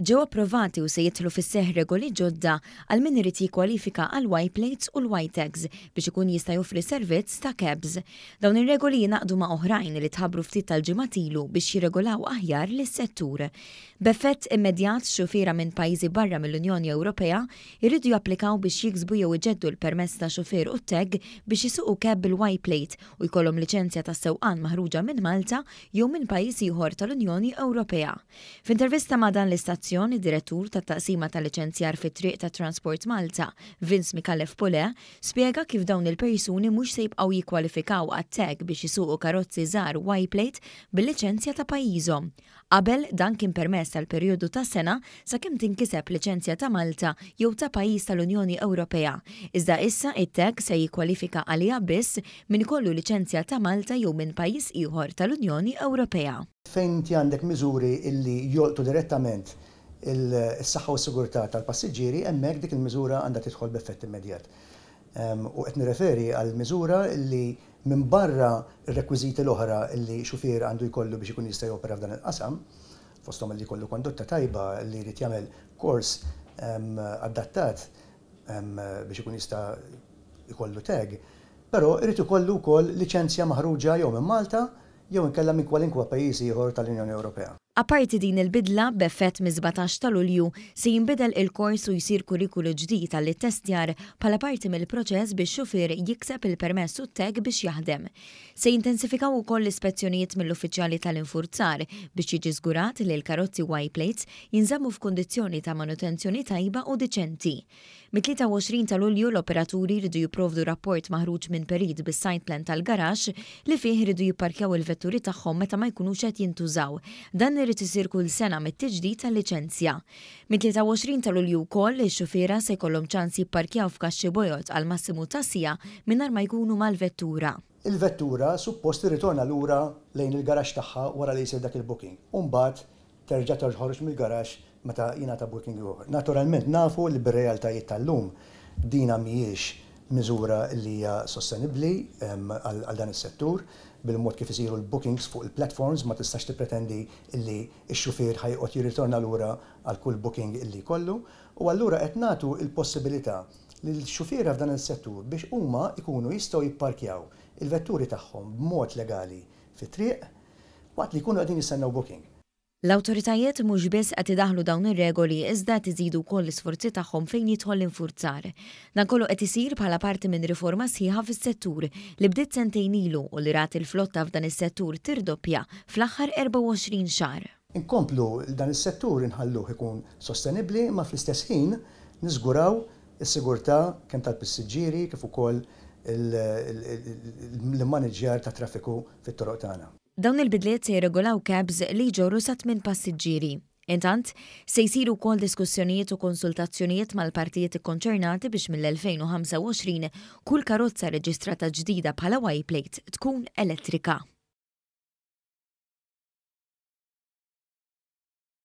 Ġew approvati u se jidħlu fis-seħħ regoli ġodda għal min irid jikkwalifika għall-Y plates u l-Y tags biex ikun jista' joffri servizz ta' cabs. Dawn ir-regoli jingħaqdu ma' oħrajn li tħabbru ftit tal-ġimgħat ilu biex jirregolaw aħjar lis-settur. B'effett immedjat, xufiera minn pajjiżi barra mill-Unjoni Ewropea jridu japplikaw biex jiksbu jew iġeddu l-permess ta' xufier u t-tag biex isuqu cab bil-Y plate u jkollhom liċenzja tas-sewqan maħruġa minn Malta jew minn pajjiż ieħor tal-Unjoni Ewropea. F'intervista ma' dan l-istazzjon, id-Direttur tat-Taqsima tal-Liċenzjar fit-Triq ta' Transport Malta, Vince Micallef Pulè, spjega kif dawn il-persuni mhux se jibqgħu jikkwalifikaw għat-tag biex isuqu karozzi żgħar Y-plate bil-liċenzja ta' pajjiżhom. Qabel, dan kien permess għal perjodu ta' sena sakemm tinkiseb liċenzja ta' Malta jew ta' pajjiż tal-Unjoni Ewropea, iżda issa it-tag se jikkwalifika għaliha biss min ikollu liċenzja ta' Malta jew minn pajjiż ieħor tal-Unjoni Ewropea. Fejn inti għandek miżuri illi jolqtu direttament is-saħħa u s-sigurtà tal-passiġġieri, hemmhekk dik il-miżura għandha tidħol b'effett immedjat. U qed nirreferi għal miżura illi minbarra r-rekwiżiti l-oħra illi xufier għandu jkollu biex ikun jista' jopera f'dan il-qasam, fosthom illi jkollu kondotta tajba, illi jrid jagħmel kors adattat biex ikun jista' jkollu tag, però jrid ikollu wkoll liċenzja maħruġa jew minn Malta jew inkella minn kwalinkwa pajjiż ieħor tal-Unjoni Ewropea. Apparti din il-bidla, b'effett mis-17 ta' Lulju, se jinbidel il-kors u jsir kurrikulu ġdid għall-ittestjar bħala parti mill-proċess biex xufier jikseb il-permess u t-tag biex jaħdem. Se jintensifikaw ukoll l-ispezzjonijiet mill-uffiċjali tal-infurzar biex jiġi żgurat li l-karozzi Y-plates jinżammu f'kundizzjoni ta' manutenzjoni tajba u diċenti. Mit-23 ta' Lulju l-operaturi jridu jipprovdu rapport maħruġ minn perit bis-site plan tal-garaxx li fih iridu jipparkjaw il-vetturi tagħhom meta ma jkunux qed jintużaw. Dan irid isir kull sena mit-tiġdid tal-liċenzja. Mit-23 ta' Lulju wkoll, ix-xufiera se jkollhom ċans jipparkjaw f'kaxxi bojod għal massimu ta' siegħa mingħajr ma jkunu mal-vettura. Il-vettura suppost tirritorna lura lejn il-garaxx tagħha wara li jsir dak il-booking u mbagħad terġa' toħroġ mill-garaxx meta jingħata booking ieħor. Naturalment nafu li bir-realtajiet tal-lum dina mhijiex miżura li hija sostenibbli għal dan is-settur. Bil-mod kif isiru l-bookings fuq il-platforms ma tistax tippretendi li x-xufier ħa joqgħod jirritorna lura għal kull booking illi jkollu u allura qed nagħtu l-possibilità lill-xufiera f'dan is-settur biex huma jkunu jistgħu jipparkjaw il-vetturi tagħhom b'mod legali fit-triq waqt li jkunu qegħdin jistennew booking. L-awtoritajiet mhux biss qed idaħħlu dawn ir-regoli iżda qed iżidu wkoll l-isforzi tagħhom fejn jidħol l-infurzar. Dan kollu qed isir bħala parti minn riforma sħiħa fis-settur li bdiet sentejn ilu u li rat il-flotta f'dan is-settur tirdoppja fl-aħħar 24 xahar. Inkomplu dan is-settur inħalluh ikun sostenibbli imma fl-istess ħin niżguraw is-sigurtà kemm tal-pissiġġieri kif ukoll l-immaniġġjar tat-traffiku fit-toroq tagħna. Dawn il-bidliet se jirregolaw cabs li jġorru sa tminn passiġġieri. Intant, se jsiru wkoll diskussjonijiet u konsultazzjonijiet mal-partijiet ikkonċernati biex mill-2025 kull karozza reġistrata ġdida bħala Y-plate tkun elettrika.